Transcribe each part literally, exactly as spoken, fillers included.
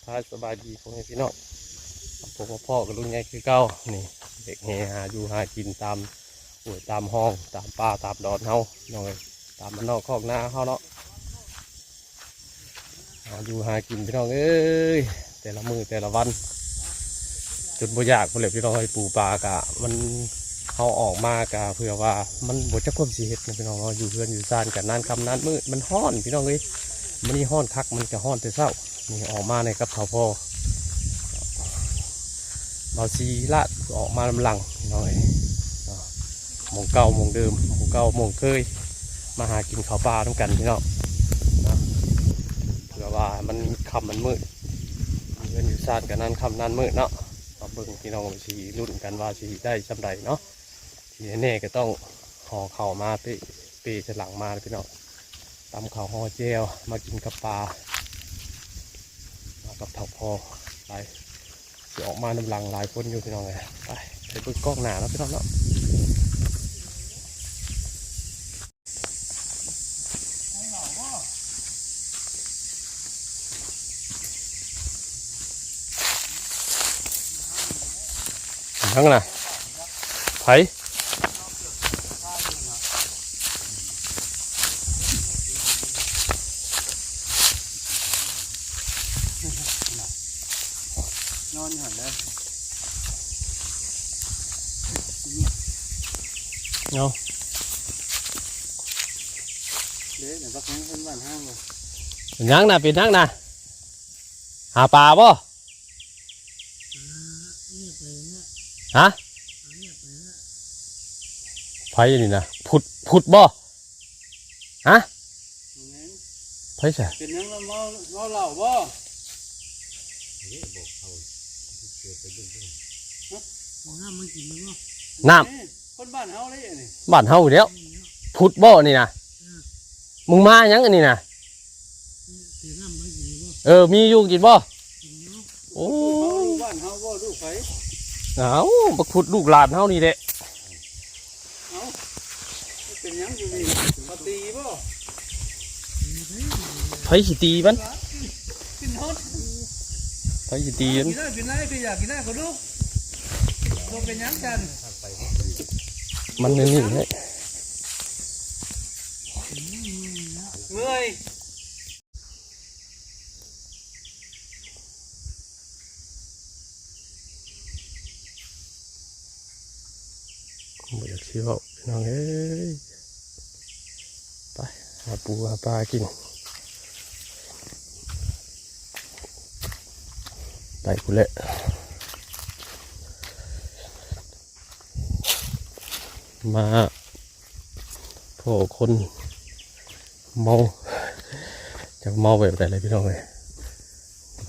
ครับ สบายดีพ่อแม่พี่น้อง ผมมาพ้อกับลุงใหญ่คือเก่า นี่ เด็กแห่หาอยู่หากินตามห้วยตามห้อง ตามป่าตามดอนเฮา น้องเอ้ย ตามบ้านนอกคอกนาเฮาเนาะ หาอยู่หากินพี่น้องเอ้ย แต่ละมื้อแต่ละวัน จนบ่อยากพู้นแหละพี่น้องเอ้ย ปูปลากะ มัน เฮาออกมากะเพื่อว่ามันบ่จักความสิเฮ็ดนะพี่น้องเนาะ อยู่เฮือนอยู่ซานกะนานค่ำนานมืด มันฮ้อนพี่น้องเอ้ย มื้อนี้ฮ้อนคัก มันกะฮ้อนแต่เช้า นี่ออกมาในกับเฒ่าพ่อ เบาซีลาดออกมานำหลังพี่น้องเอ้ย เนาะ หม่องเก่าหม่องเดิม หม่องเก่าหม่องเคย มาหากินข้าวปลานำกันพี่น้อง เนาะ เพื่อว่ามันค่ำมันมืด เฮือนอยู่ซานกะนานค่ำนานมืดเนาะ มาเบิ่งพี่น้องว่าสิลุ้นกันว่าสิได้ส่ำใดเนาะ ที่แน่ๆกะต้องห่อข้าวมาเป้ เป้ใส่หลังมาพี่น้อง ตำข้าวห่อแจ่ว มากินกับปลา มากับเฒ่าพ่อ ไป สิออกมานำหลังหลายคนอยู่พี่น้องเอ้ย ไป ไปเบิ่งกล้องหน้าเนาะพี่น้องเนาะ หยังน่ะ ไผ นอนอยู่หั่นเด้อ เอา เด้อ เดี๋ยวบักนี้เพิ่นบ้านห้างบ่ เป็นหยังน่ะ เป็นหยังน่ะ หาปลาบ่ ฮะ ไผนี่นะ พุด พุดบ่ ฮะ แม่น ไผซะ เป็นหยังเมา เมาเหล้าบ่ น้ำมันกินบ่ น้ำ นี่คนบ้านเฮาเลยอันนี้ บ้านเฮาอยู่แล้ว พุดบ่นี่นะ มึงมาหยังอันนี้นะ เออ มีอยู่กินบ่ โอ้ บ้านเฮาบ่ ลูกไผ เอา บักพุดลูกหลานเฮานี่แหละ เอ้า เป็นหยังอยู่นี่ มาตีบ่ ไผสิตีมัน กินฮอด ไผสิตีมัน กินได้ กินได้ คืออยากกินได้ก็ลูก บ่เป็นหยังกัน มันนิ่งๆให้ เมื่อย บ่อยากสิเว้าพี่น้องเอ้ย ไป หาปูหาปลากิน ไปพู้นแหละ มา พ้อคนเมา จักเมาแบบใดเลยพี่น้องเอ้ย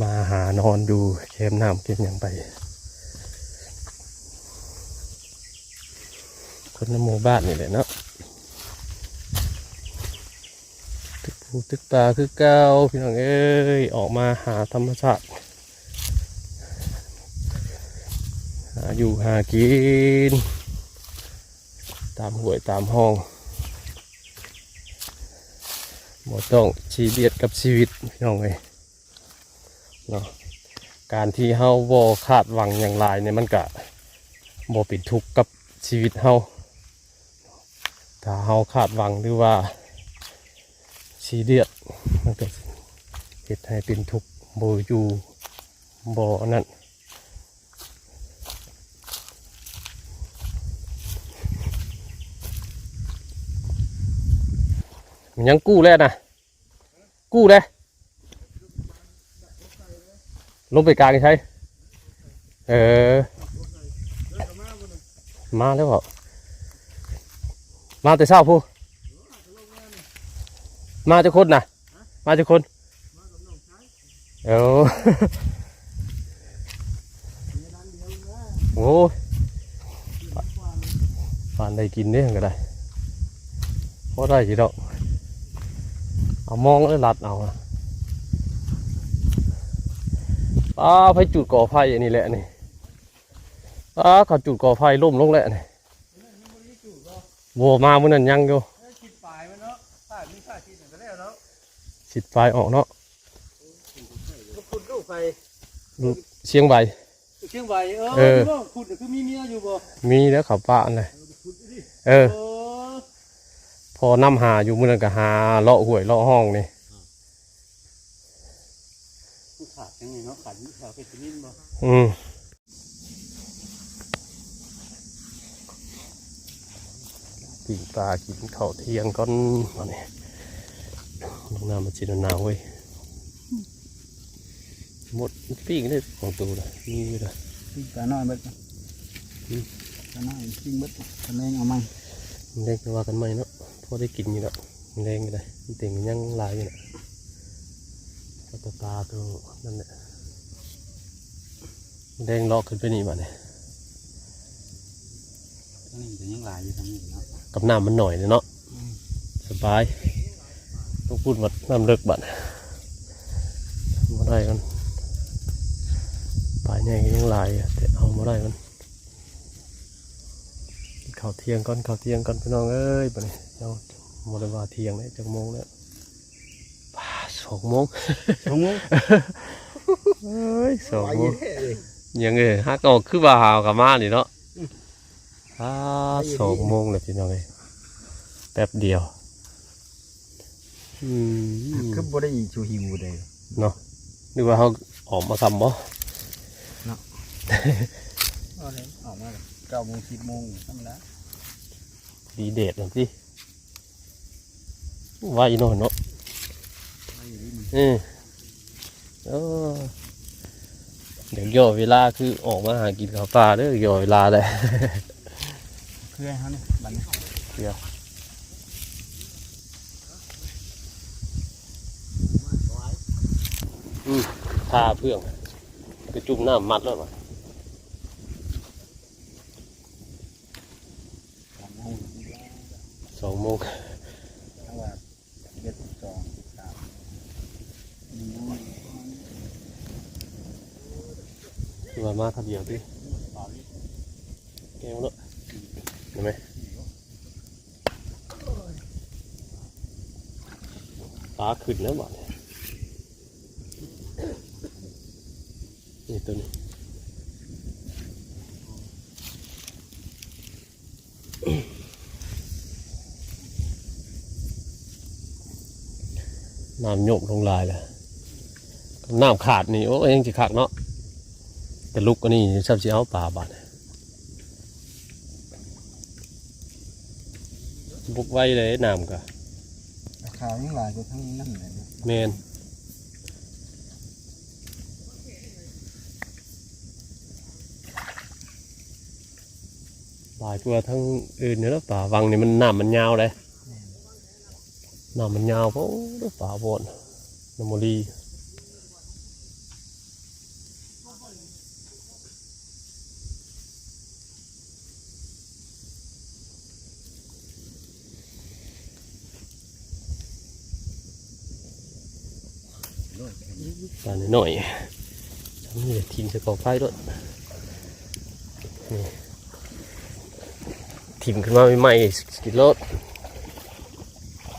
มาหานอนอยู่แคมน้ำแคมหยังไป คนในหมู่บ้านนี่แหละเนาะ ตึกภูตึกป่าคือเก่าพี่น้องเอ้ย ออกมาหาธรรมชาติ หาอยู่หากิน ตามห้วยตามห้อง บ่ต้องซีเรียสกับชีวิตพี่น้องเอ้ย เนาะ การที่เฮาบ่คาดหวังหยังหลายเนี่ย มันกะบ่เป็นทุกข์กับชีวิตเฮา ถ้าเฮาคาดหวังหรือว่าซีเรียส มันกะเฮ็ดให้เป็นทุกข์ บ่อยู่ บ่อันนั้น มันยังกู้แล้วนะ กู้เลย ลงไปกลางใช่ เออ มาแล้วเหรอ มาแต่เช้าพู้น มาจักคนนะ มาจักคน เออ โอ้ย ปานได้กินเด้ก็ได้ พอได้อยู่ดอก เอามองแล้วลัดเอาอะ อ้า ไผจุดก่อไฟอันนี้แหละนี่ อ้า เขาจุดก่อไฟล้มลงแล้วนี่ โวมามื้อนั้นยังอยู่ สิดปลายมันเนาะ ถ้ามีผ้าสิดก็แล้วเนาะ สิดปลายออกเนาะ ก็ขุดลูก ไป เชียงใหม่ เชียงใหม่ เออ เออ มีบ่ คุณคือมีเมียอยู่บ่ มีแล้วเขาปะนั่นแหละ เออ เออ พอนำหาอยู่มื้อนั้นก็หาเลาะห้วยเลาะห้องนี่ มันขาดจังเลยเนาะ ขาดอยู่แถวเพชรบุรีบ่ อืม ปิ้งปลากินข้าวเที่ยงก่อน วันนี้ น้ำมันสิหนาวเว้ย หมดปิ้งได้ของตัวนะ มีอยู่นะ ปิ้งปลาน้อยเบิด อืม ปลาน้อยปิ้งเบิด ปลาแดงเอาใหม่ แดงก็ว่ากันใหม่เนาะ พอได้กินอยู่แล้ว แดงก็ได้ มันเต็มยังหลายอยู่นะ เอาแต่ปลาตัวนั่นแหละ แดงเลาะขึ้นไปนี่บัดนี้ อันนี้ก็ยังหลายอยู่ทางนี้เนาะ กับน้ำมันหน่อยเนาะ อืม สบาย ต้องพูดว่าน้ำเลิกบัด บ่ได้มัน ปลาใหญ่ก็ยังหลายอยู่ แต่เอาบ่ได้มัน กินข้าวเที่ยงก่อน ข้าวเที่ยงก่อนพี่น้องเอ้ย บัดนี้ เฮาบ่ได้ว่าเที่ยงแล้ว จักโมงแล้ว ป้า สองโมง สองโมง เอ้ย สองโมง ไวแท้เลย ยังเอ้ย หากออกคือว่าหาวกลับมานี่เนาะ อืม อ่า ไวอยู่ สองโมงแล้วพี่น้องเอ้ย แป๊บเดียว อืม คือบ่ได้ชูหิวเลย เนาะ นึกว่าเขาออกมาค่ำบ่ เนาะ เอาเลย ออกมาเก้าโมง สิบโมงธรรมดา ดีเดทนั่นสิ ไวเนาะเนาะ ไวอยู่นี่มัน เออ เออ เดี๋ยวย่อเวลาคือออกมาหากินข้าวปลาเด้อ ย่อเวลาได้ เครื่องเขาเนี่ย บัดนี้ เดี๋ยว อืม ผ้าเฟือง ไปจุ่มน้ำมัดแล้ววะ สองโมง สองโมง จังหวะ เจ็ดสิบสอง สิบสาม อืม คือว่ามาคำเดียวติ แก้วเนาะ เห็นไหม ปลาขึ้นแล้วบัดนี้ นี่ตัวนี้ น้ำโยกลงหลายแล้ว น้ำขาดนี่ โอ้ ยังสิคักเนาะ แต่ลุกอันนี้ซ้ำสิเอาปลาบาด บุกไวเลยน้ำก็ ข่าวยังหลายกว่าทั้งนั้นเลย แม่น หลายกว่าทั้งอื่นเนี่ยเนาะ ป่าวังนี่มันน้ำมันยาวเลย น้ำมันยาว โอ้ ป่าบอนน้ำมะลี ปลาน้อยๆ นี่แหละ ทิ่มใส่กองไฟโลด นี่ ทิ่มขึ้นมาใหม่ๆ กินโลด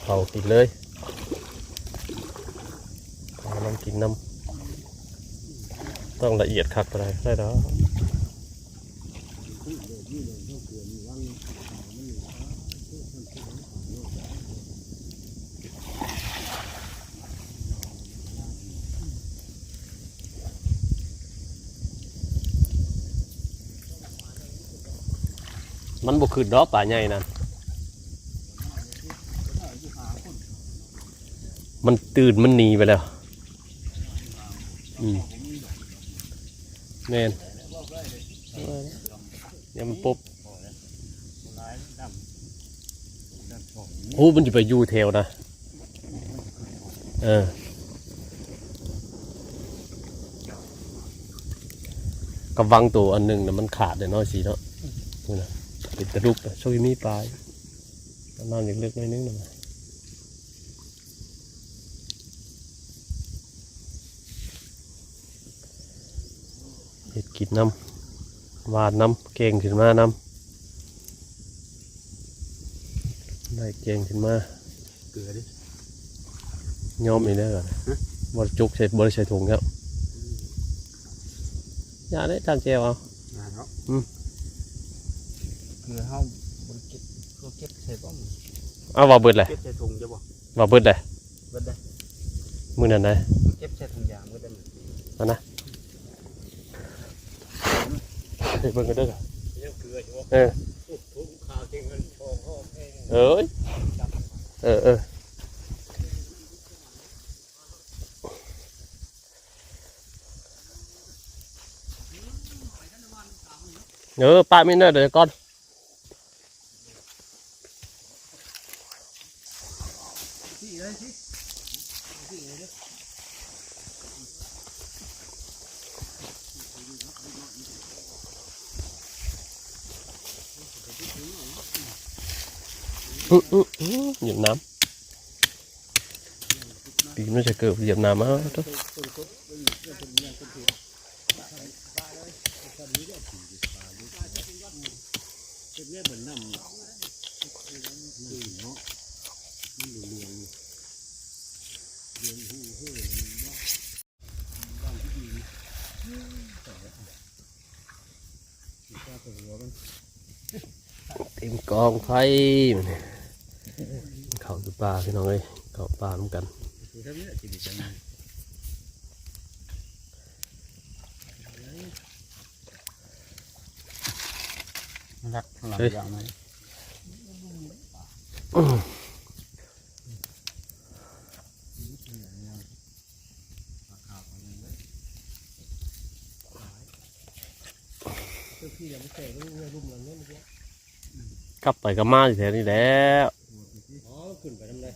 เผากินเลย เอาน้ำกินน้ำ ต้องละเอียดคักปานใดได้ดอก มันบ่ขึ้นดอกปลาใหญ่นั่น มันตื่นมันหนีไปแล้ว อืม แม่น เดี๋ยวมันปุ๊บ โอ้ มันจะไปอยู่แถวนะ เออ กำบังตัวอันหนึ่งนะมันขาดเลยเนาะสิเนาะ นี่นะ เป็นตะลุกนะ โชคดีมีปลา น้ำเล็กๆน้อยนึงนะ เฮ็ดกินน้ำ หวานน้ำ แกงขึ้นมาน้ำ ได้แกงขึ้นมา เกลือดิ ย้อมอีกแล้วเหรอ ฮะ บ่จุกใส่ บ่ได้ใส่ถุงแล้ว อย่าได้ตามแจวเอา อ่าเนาะ อืม คือเฮาบ่ได้เก็บ คือเก็บใส่บ่ เอาว่าเบิดเลย เก็บใส่ถุงจะบ่ ว่าเบิดเลย เบิดได้ มื้อนั้นได้ เก็บใส่ถุงยางเบิดได้ เอานะเดี๋ยวเบิ่งกันเด้อ ยังเกลืออยู่บ่ เออ ถุงขาวจริงมันทองออกเอง เอ้ยเออเออเออป้าไม่เนอะเดี๋ยวก่อน อื้ออื้ออื้อเหยียบน้ำปีนไม่ใช่เกิดเหยียบน้ำมาทุก เต็มกองไฟมันนี่ เขาอยู่ป่าพี่น้องเอ้ย เขาป่าเหมือนกัน รักหลังอย่างนั้น กลับไปก็มาอยู่แถวนี้แหล้ว อ๋อขึ้นไปทำได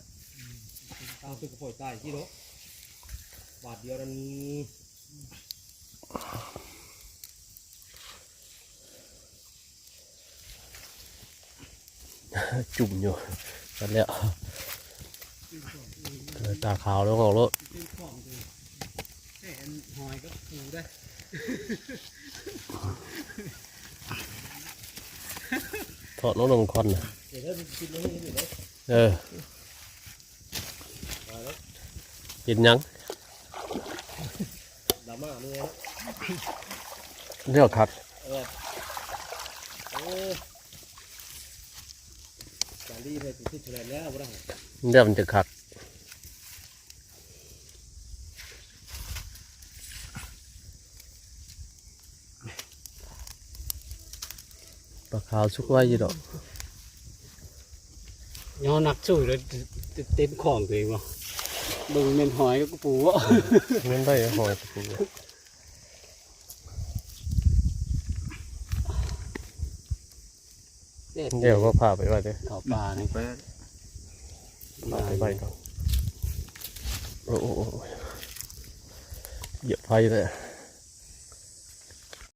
ทางตึกกระโปรงใต้ที่เนาะบาทเดียวนั้น จุ่มอยู่นั่นแหละเออตาขาวแล้วออกแล้ว เป็นของเลยแต่อันหอยก็ปูได้ ถอดน้องลงคอนนะ เดี๋ยวถ้ามันคิดไม่ให้อยู่เลย เออกินหยัง ดราม่าเมื่อ เรียกคัก เออโอ้จารีไปติดทุกคะแนนแล้วบ่ได้ เรียกมันจะคัก ปลาขาวสุกไว้อยู่ดอก ย้อนนักสู้เลยเต็มของตัวเองวะเบิ่งเม่นหอยก็ปูวะ นั่นได้หอยตะปู เด็ด เดี๋ยวก็พาไปไว้เด้อ เขาปลานี่ พาไปไว้ก่อนโอ้โหเหยียบไฟเลย